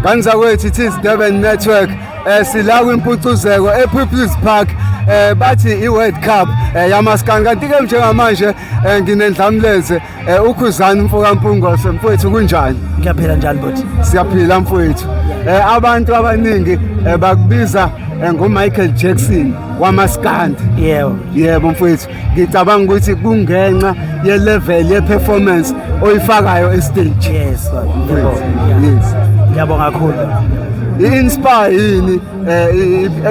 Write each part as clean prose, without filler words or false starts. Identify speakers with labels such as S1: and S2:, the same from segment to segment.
S1: Kanzakwethu, it is Durban Network. Sila kwimpucuzeko ePeople's Park. Bathi iWorld Cup yamaskandi, kanti ke njengamanje nginendlamleze uKhuzani mfoka Mpungose. Mfowethu, kunjani?
S2: Ngiyaphila, njani bhuti?
S1: Siyaphila mfowethu. Abantu abaningi bakubiza ngoMichael Jackson wamaskandi.
S2: Yebo.
S1: Yebo mfowethu, ngicabanga ukuthi kungenxa ye-level ye-performance oyifakayo e-stage.
S2: Yes, yebo.
S1: Yes.
S2: Ngiyabonga kakhulu.
S1: I-inspire yini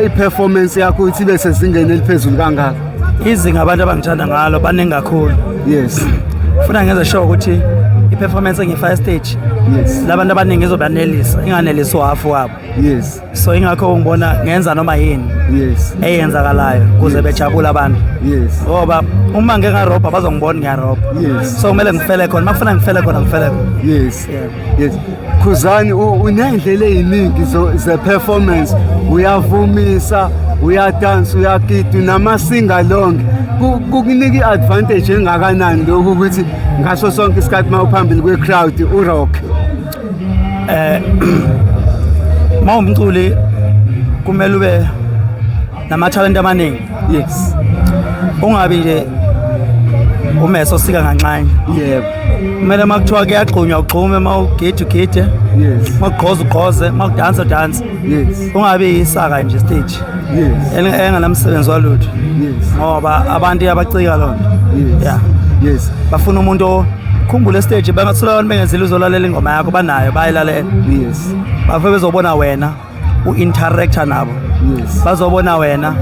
S1: i-performance yakho ukuthi ibe sezingeni eliphezulu kangaka?
S2: Izinga abantu abangithanda ngalo baningi kakhulu. Funa ngenze sure ukuthi i-performance engifaka stage labantu abaningi izobanelisa, inganelisi uhafu wabo. So ingakho ngibona ngenza noma yini eyenzakalayo kuze bejabule abantu. Ngoba uma ngike ngarobha, bazongibona ngiyarobha. So kumele ngifele khona, makufuna ngifele khona, ngifele khona.
S1: Yes, Khuzani, unendlela eziningi ze-performance, uyavumisa, uyadansa, uyagida, unama-sing-along. Kukunika i-advantage engakanani lokhu ukuthi ngaso sonke isikhathi uma uphambili kwe-crowd urock?
S2: Uma umculi kumele ube nama-talent amaningi. Ungabi nje umeso osika nganxanye. Kumele uma kuthiwa kuyagxunywa ugxume, uma ugide ugide, uma ugqoza ugqoze, uma udansa udanse. Ungabi yisaka nje stage enganamsebenzi walutho, ngoba abantu iyabacika loo nto. Yeah. Bafuna umuntu khumbule stage, bangathola abantu bengenzile uzolalela ingoma yakho, banayo, bayilalela. Bafe bezobona wena u-interacta nabo. Bazobona wena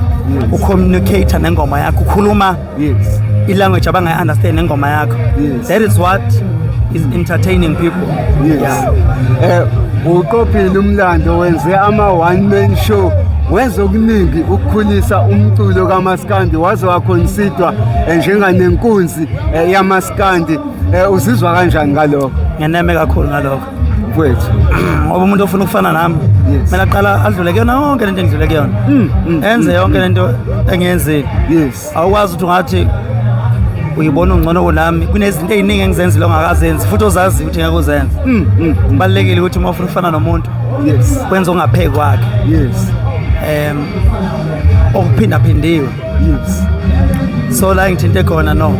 S2: ucommunicate nengoma yakho, ukhuluma ilanguage abangayi-understand nengoma yakho. That is what is entertaining people. Yeah.
S1: Uqophile umlando, wenze ama one man show, wenze okuningi ukukhulisa umculo kaMaskandi, waze waconsiderwa njenganenkunzi yamaskandi. Uzizwa kanjani ngalokho?
S2: Ngeneme kakhulu ngalokho.
S1: Mfowethu.
S2: Ngoba umuntu ofuna ukufana nami kumele aqala adlule kuyona yonke lento engidlule kuyona, enze yonke lento engiyenzile. Awukwazi ukuthi ungathi uyibona ungcono kunami, kunezinto ey'ningi engizenzile ongakazenzi futhi ozaziyo ukuthi ngeke uzenze. Kubalulekile ukuthi uma ufuna ukufana nomuntu kwenze ongapheki kwakhe, okuphindaphindiwe. So la ngithinte khona, no,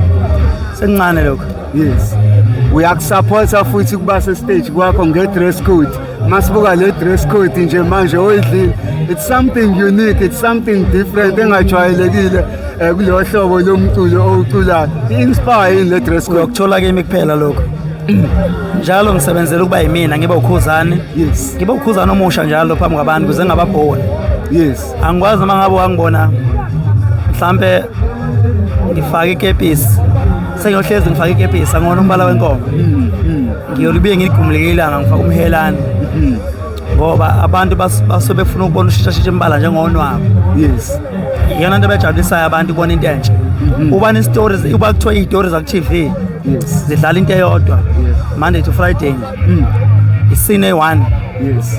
S2: sekuncane lokho.
S1: Yes, uyakusupporta futhi kuba se-stage kwakho nge-dress code. Masibuka le dress code nje manje oyidlile, it's something unique, it's something different engajwayelekile kuleyo hlobo lomculo owuculayo. I-inspire yini le dress code?
S2: Uyokuthola kimi kuphela lokho. Njalo ngisebenzela ukuba yimina, ngibe uKhuzani, ngibe uKhuzani omusha njalo phambi kwabantu kuze ngingababhori. Angikwazi noma ngabe wangibona mhlambe ngifake ikepisi, sengiyohlezi ngifake ikepisi, angona umbala wenkomo, ngiyolibuye ngigumuleke ilanga ngifake umhelane, ngoba abantu basuke befuna ukubona ushintshashintsha imbala njengonwabo. Iyona nto ebejabulisayo abantu, ukubona into entsha, uba ne-stories, uba kuthiwa iy'tori zaku-TV zidlala into eyodwa Monday to Friday nje, iscene eyi-one,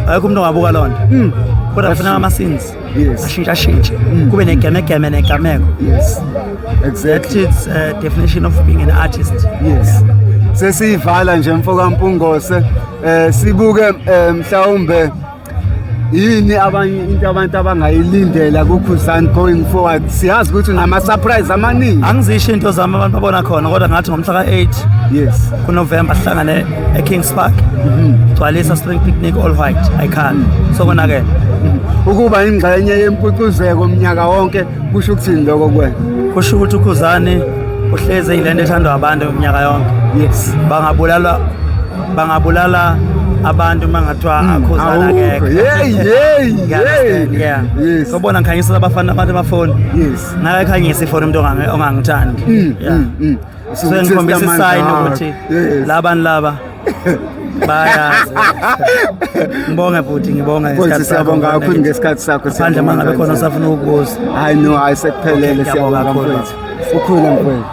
S2: akekho umuntu ongabuka loo nto, kodwa kufuneka ama-scenes ashintshashintshe, kube negemegeme negameko. That is definition of being an artist.
S1: Yes, sesiyivala nje mfoka Mpungose. Sibuke mhlawumbe yini abanye into abantu abangayilindela kuKhuzani going forward? Siyazi ukuthi unama surprise amaningi.
S2: Angizisho into zami, abantu babona khona, kodwa ngathi ngomhla ka-8 kuNovember sihlangane e-Kings Park, gcwalisa Spring Picnic, all white, ayikhali, sokonakele.
S1: Ukuba ingxenye yempucuzeko umnyaka wonke kusho ukuthini lokho kuwena?
S2: Kusho ukuthi uKhuzani uhlezi eyilento ethandwa abantu iminyaka yonke. Bangabulala, bangabulala abantu uma ngathiwa aKhuzani
S1: Awukho.
S2: akekho.
S1: Hey, hey,
S2: You understand?
S1: hey.
S2: Yeah. Sobona ngikhanyisela abafana, abantu amafoni. Ngake khanyisa ifoni umuntu ongangithandi. Yeah. So ngikhombisa isign ukuthi labantu laba bayazi. Ngibonge futhi, ngibonge
S1: Mfowethu,
S2: ngesikhathi sakho.
S1: siyabonga kakhulu ngesikhathi sakho.
S2: Ngaphandle uma ngabe khona osafuna ukukubuza.
S1: Hayi no, hayi, sekuphelele.
S2: Okay, ngiyabonga
S1: Siyabonga
S2: kakhulu.
S1: mfowethu. Ukhule mfowethu.